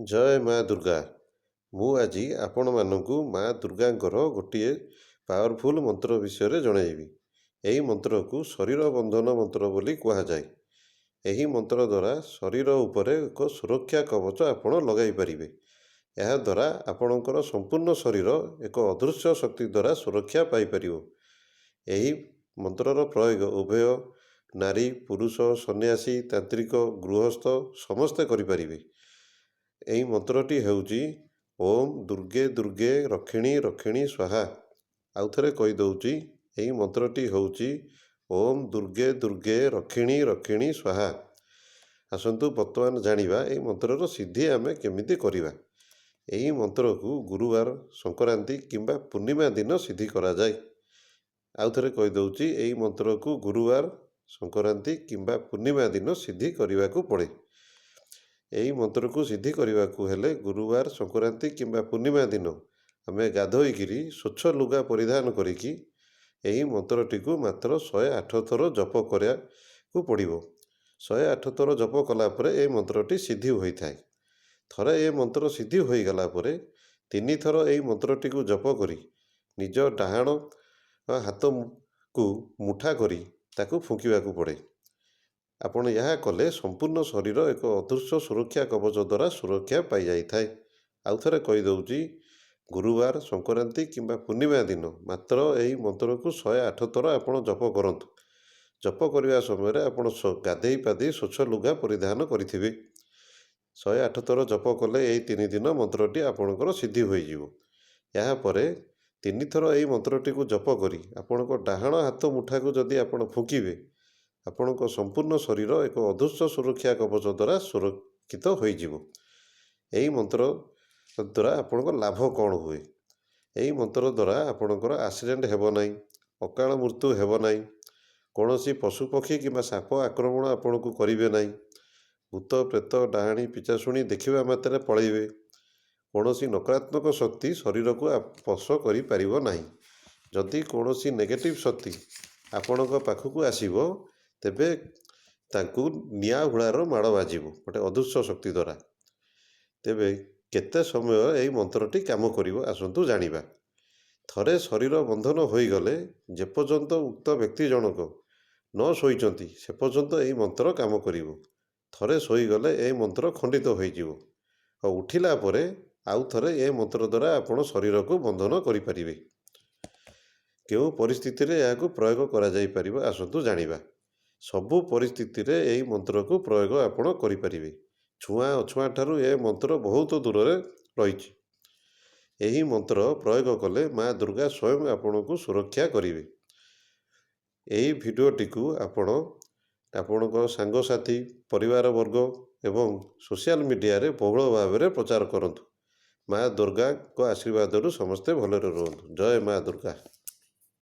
ଜୟ ମା ଦୁର୍ଗା। ମୁଁ ଆଜି ଆପଣମାନଙ୍କୁ ମା ଦୁର୍ଗାଙ୍କର ଗୋଟିଏ ପାୱାରଫୁଲ୍ ମନ୍ତ୍ର ବିଷୟରେ ଜଣାଇବି। ଏହି ମନ୍ତ୍ରକୁ ଶରୀର ବନ୍ଧନ ମନ୍ତ୍ର ବୋଲି କୁହାଯାଏ। ଏହି ମନ୍ତ୍ର ଦ୍ୱାରା ଶରୀର ଉପରେ ଏକ ସୁରକ୍ଷା କବଚ ଆପଣ ଲଗାଇ ପାରିବେ। ଏହାଦ୍ୱାରା ଆପଣଙ୍କର ସମ୍ପୂର୍ଣ୍ଣ ଶରୀର ଏକ ଅଦୃଶ୍ୟ ଶକ୍ତି ଦ୍ୱାରା ସୁରକ୍ଷା ପାଇପାରିବ। ଏହି ମନ୍ତ୍ରର ପ୍ରୟୋଗ ଉଭୟ ନାରୀ, ପୁରୁଷ, ସନ୍ନ୍ୟାସୀ, ତାନ୍ତ୍ରିକ, ଗୃହସ୍ଥ ସମସ୍ତେ କରିପାରିବେ। ଏହି ମନ୍ତ୍ରଟି ହେଉଛି ଓମ୍ ଦୁର୍ଗେ ଦୁର୍ଗେ ରକ୍ଷିଣୀ ରକ୍ଷିଣୀ ସ୍ୱାହା। ଆଉ ଥରେ କହିଦେଉଛି, ଏହି ମନ୍ତ୍ରଟି ହେଉଛି ଓମ୍ ଦୁର୍ଗେ ଦୁର୍ଗେ ରକ୍ଷିଣୀ ରକ୍ଷିଣୀ ସ୍ୱାହା। ଆସନ୍ତୁ ବର୍ତ୍ତମାନ ଜାଣିବା ଏହି ମନ୍ତ୍ରର ସିଦ୍ଧି ଆମେ କେମିତି କରିବା। ଏହି ମନ୍ତ୍ରକୁ ଗୁରୁବାର, ସଂକ୍ରାନ୍ତି କିମ୍ବା ପୂର୍ଣ୍ଣିମା ଦିନ ସିଦ୍ଧି କରାଯାଏ। ଆଉ ଥରେ କହିଦେଉଛି, ଏହି ମନ୍ତ୍ରକୁ ଗୁରୁବାର, ସଂକ୍ରାନ୍ତି କିମ୍ବା ପୂର୍ଣ୍ଣିମା ଦିନ ସିଦ୍ଧି କରିବାକୁ ପଡ଼େ। ଏହି ମନ୍ତ୍ରକୁ ସିଦ୍ଧି କରିବାକୁ ହେଲେ ଗୁରୁବାର, ସଂକ୍ରାନ୍ତି କିମ୍ବା ପୂର୍ଣ୍ଣିମା ଦିନ ଆମେ ଗାଧୋଇକିରି ସ୍ୱଚ୍ଛ ଲୁଗା ପରିଧାନ କରିକି ଏହି ମନ୍ତ୍ରଟିକୁ ମାତ୍ର 108 ଥର ଜପ କରିବାକୁ ପଡ଼ିବ। 108 ଥର ଜପ କଲା ପରେ ଏହି ମନ୍ତ୍ରଟି ସିଦ୍ଧି ହୋଇଥାଏ। ଥରେ ଏ ମନ୍ତ୍ର ସିଦ୍ଧି ହୋଇଗଲା ପରେ ତିନିଥର ଏହି ମନ୍ତ୍ରଟିକୁ ଜପ କରି ନିଜ ଡାହାଣ ହାତକୁ ମୁଠା କରି ତାକୁ ଫୁଙ୍କିବାକୁ ପଡ଼େ। ଆପଣ ଏହା କଲେ ସମ୍ପୂର୍ଣ୍ଣ ଶରୀର ଏକ ଅଦୃଶ୍ୟ ସୁରକ୍ଷା କବଚ ଦ୍ୱାରା ସୁରକ୍ଷା ପାଇଯାଇଥାଏ। ଆଉ ଥରେ କହିଦେଉଛି, ଗୁରୁବାର, ସଂକ୍ରାନ୍ତି କିମ୍ବା ପୂର୍ଣ୍ଣିମା ଦିନ ମାତ୍ର ଏହି ମନ୍ତ୍ରକୁ 108 ଥର ଆପଣ ଜପ କରନ୍ତୁ। ଜପ କରିବା ସମୟରେ ଆପଣ ଗାଧୋଇ ପାଧୋଇ ସ୍ୱଚ୍ଛ ଲୁଗା ପରିଧାନ କରିଥିବେ। 108 ଥର ଜପ କଲେ ଏହି 3 ଦିନ ମନ୍ତ୍ରଟି ଆପଣଙ୍କର ସିଦ୍ଧି ହୋଇଯିବ। ଏହାପରେ ତିନିଥର ଏହି ମନ୍ତ୍ରଟିକୁ ଜପ କରି ଆପଣଙ୍କ ଡାହାଣ ହାତ ମୁଠାକୁ ଯଦି ଆପଣ ଫୁଙ୍କିବେ, ଆପଣଙ୍କ ସମ୍ପୂର୍ଣ୍ଣ ଶରୀର ଏକ ଅଦୃଶ୍ୟ ସୁରକ୍ଷା କବଚ ଦ୍ୱାରା ସୁରକ୍ଷିତ ହୋଇଯିବ। ଏହି ମନ୍ତ୍ର ଦ୍ୱାରା ଆପଣଙ୍କ ଲାଭ କ'ଣ ହୁଏ? ଏହି ମନ୍ତ୍ର ଦ୍ୱାରା ଆପଣଙ୍କର ଆକ୍ସିଡେଣ୍ଟ ହେବ ନାହିଁ, ଅକାଳ ମୃତ୍ୟୁ ହେବ ନାହିଁ, କୌଣସି ପଶୁପକ୍ଷୀ କିମ୍ବା ସାପ ଆକ୍ରମଣ ଆପଣଙ୍କୁ କରିବେ ନାହିଁ, ଭୂତ, ପ୍ରେତ, ଡାହାଣୀ, ପିଶାଚୁଣୀ ଦେଖିବା ମାତ୍ରେ ପଳାଇବେ, କୌଣସି ନକାରାତ୍ମକ ଶକ୍ତି ଶରୀରକୁ ସ୍ପର୍ଶ କରିପାରିବ ନାହିଁ। ଯଦି କୌଣସି ନେଗେଟିଭ୍ ଶକ୍ତି ଆପଣଙ୍କ ପାଖକୁ ଆସିବ, ତେବେ ତାଙ୍କୁ ନିଆଁ ହୁଳାର ମାଡ଼ ବାଜିବ ଗୋଟେ ଅଦୃଶ୍ୟ ଶକ୍ତି ଦ୍ୱାରା। ତେବେ କେତେ ସମୟ ଏହି ମନ୍ତ୍ରଟି କାମ କରିବ, ଆସନ୍ତୁ ଜାଣିବା। ଥରେ ଶରୀର ବନ୍ଧନ ହୋଇଗଲେ ଯେପର୍ଯ୍ୟନ୍ତ ଉକ୍ତ ବ୍ୟକ୍ତି ଜଣକ ନ ଶୋଇଛନ୍ତି, ସେ ପର୍ଯ୍ୟନ୍ତ ଏହି ମନ୍ତ୍ର କାମ କରିବ। ଥରେ ଶୋଇଗଲେ ଏହି ମନ୍ତ୍ର ଖଣ୍ଡିତ ହୋଇଯିବ। ଆଉ ଉଠିଲା ପରେ ଆଉ ଥରେ ଏ ମନ୍ତ୍ର ଦ୍ୱାରା ଆପଣ ଶରୀରକୁ ବନ୍ଧନ କରିପାରିବେ। କେଉଁ ପରିସ୍ଥିତିରେ ଏହାକୁ ପ୍ରୟୋଗ କରାଯାଇପାରିବ, ଆସନ୍ତୁ ଜାଣିବା। ସବୁ ପରିସ୍ଥିତିରେ ଏହି ମନ୍ତ୍ରକୁ ପ୍ରୟୋଗ ଆପଣ କରିପାରିବେ। ଛୁଆଁ ଅଛୁଆଁ ଠାରୁ ଏ ମନ୍ତ୍ର ବହୁତ ଦୂରରେ ରହିଛି। ଏହି ମନ୍ତ୍ର ପ୍ରୟୋଗ କଲେ ମା ଦୁର୍ଗା ସ୍ୱୟଂ ଆପଣଙ୍କୁ ସୁରକ୍ଷା କରିବେ। ଏହି ଭିଡ଼ିଓଟିକୁ ଆପଣ ଆପଣଙ୍କ ସାଙ୍ଗସାଥି, ପରିବାର ବର୍ଗ ଏବଂ ସୋସିଆଲ ମିଡ଼ିଆରେ ବହୁଳ ଭାବରେ ପ୍ରଚାର କରନ୍ତୁ। ମା ଦୁର୍ଗାଙ୍କ ଆଶୀର୍ବାଦରୁ ସମସ୍ତେ ଭଲରେ ରୁହନ୍ତୁ। ଜୟ ମା ଦୁର୍ଗା।